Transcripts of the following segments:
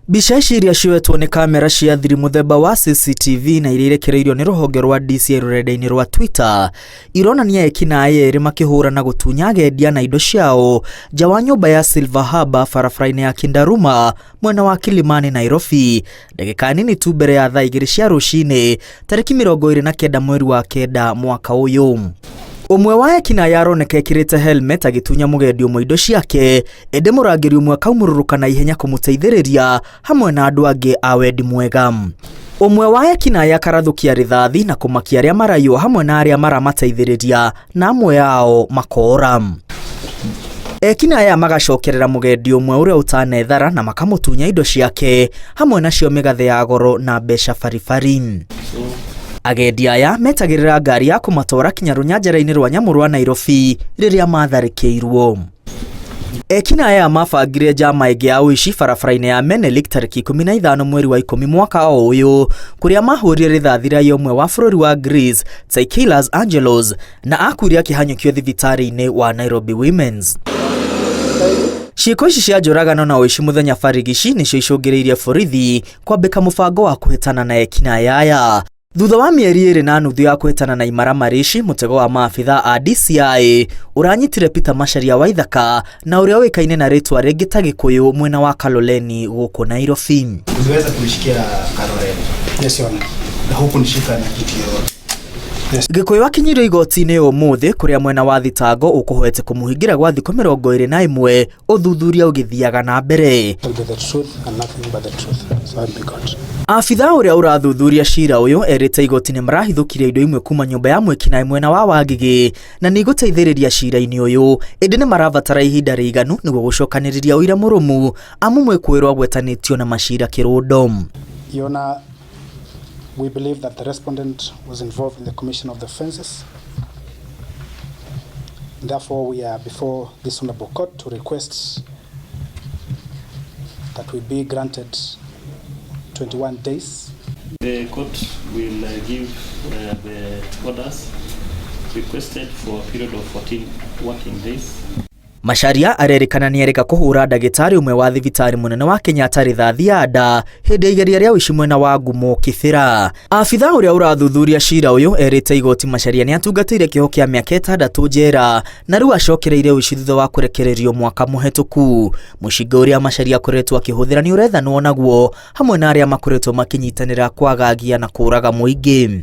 Mbica ici iria cioetwo nĩ kamera cia thiri mũthemba wa CCTV na iria irekereirio nĩ rũhonge rwa DCI rũrenda-inĩ rwa Twitter ironania ekinaĩ erĩ makĩhũra na gũtunya agendia na indo ciao nja wa nyũmba ya Silver Harbour barabara-inĩ ya Kindaruma mwena wa Kilimani Nairobi ndagĩka nini tu mbere ya thaa 2 cia rũcinĩ tarĩki 29 mweri wa 9 mwaka ũyũ. Ũmwe wa ekinaĩ aroneka ekĩrĩte helmet agĩtunya mũgendi ũmwe indo ciake ĩndĩ mũrangĩri ũmwe akaumũrũrũka na ihenya kũmũteithĩrĩria hamwe na andũ angĩ a wendi mwega. Ũmwe wa ekinaĩ akarathũkia rithathi na kũmakia arĩa maraiywo hamwe na arĩa maramateithĩrĩria na amwe ao makora. Ekinaĩ aya magacokerera mũgendi ũmwe ũrĩa ũtanethara na makamũtunya indo ciake hamwe nacio mĩgathe ya goro na mbeca baribari. Agendi aya metagĩrĩra ngari ya kũmatwara kinya rũnyanjara-inĩ rwa nyamũ rwa Nairobi rĩrĩa matharĩkĩirwo. Ekinaĩ aya mabangire njama ĩngĩ ya ũici barabara-inĩ ya Menelik tarĩki 15 mweri wa 10 mwaka o ũyũ kũrĩa mahũrire rithathi raia ũmwe wa bũrũri wa Greece Tsaikilas Angelos na akuire akĩhanyũkio thibitarĩ-inĩ wa Nairobi Women's. Ciĩko ici cia njũragano na ũici mũthenya barigici nĩcio icũngĩrĩirie borithi kwambĩka mũbango wa kũhĩtana na ekinaĩ aya. Thutha wa mĩeri 2.5 ya kũhĩtana na imaramari ici, mũtego wa maabitha a DCI ũranyitire Peter Macharia Waithaka na ũrĩa ũĩkaine na rĩtwa rĩngĩ ta Gĩkũyũ mwena wa Kaloleni gũkũ Nairobi. Uliweza kunishikia Kaloleni? Yes, Your Honor. Na hukunishika na kitu yoyote? Yes. Gĩkũyũ akinyirio igoti-inĩ ũmũthĩ kũrĩa mwena wa thitango ũkũhoete kũmũhingĩra gwa thikũ 21 ũthuthuria ũgĩthiaga na mbere. Tell the truth and nothing but the truth. So help me God. Abitha ũrĩa ũrathuthuria cira ũyũ erĩte igoti nĩ marahithũkirie indo imwe kuma nyũmba ya mwĩkinaĩ mwena wa Wangigĩ na nĩ igũteithĩrĩria cira-inĩ ũyũ ĩndĩ nĩ marabatara ihinda rĩiganu nĩguo gũcokanĩrĩria ũira mũrũmu amu mwĩkũĩrwo agwetanĩtio na macira kĩrũndo. Your Honor, we believe that the respondent was involved in the commission of the offences. Therefore, we are before this honorable court to request that we be granted 21 days. The court will give the orders requested for a period of 14 working days. Macharia arerĩkana nĩ erĩga kũhũra ndagĩtarĩ ũmwe wa thibitarĩ mũnene wa Kenyatta rithathi ya nda hĩndĩ ya igeria rĩa ũici mwena wa Ngumo Kĩbĩra. Abitha ũrĩa ũrathuthuria cira ũyũ erĩte igoti Macharia nĩ atungatĩire kĩoho kĩa mĩaka 6 njera na rĩu acokereire ũici thutha wa kũrekererio mwaka mũhetũku. Mũcinga ũrĩa Macharia akoretwo akĩhũthĩra nĩ ũrethanwo naguo hamwe na arĩa makoretwo makĩnyitanĩra kwagagia na kũraga mũingĩ.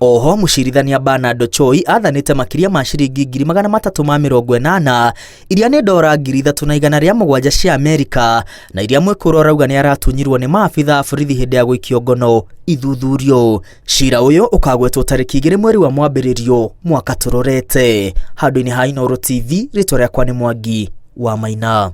Oho mũcirithania Bernard Ochoi athanĩte makĩria ma ciringi 380,000 iria nĩ dora 3,107 cia Amerika na iria mwĩkũrwo arauga nĩ aratunyirwo nĩ maabitha a borithi hĩndĩ ya gũikio ngono ithuthurio. Cira ũyũ ũkagwetwo tarĩki 2 mweri wa mwambĩrĩrio mwaka tũrorete. Handũ-inĩ ha Inooro TV, rĩtwa rĩakwa nĩ Mwangi wa Maina.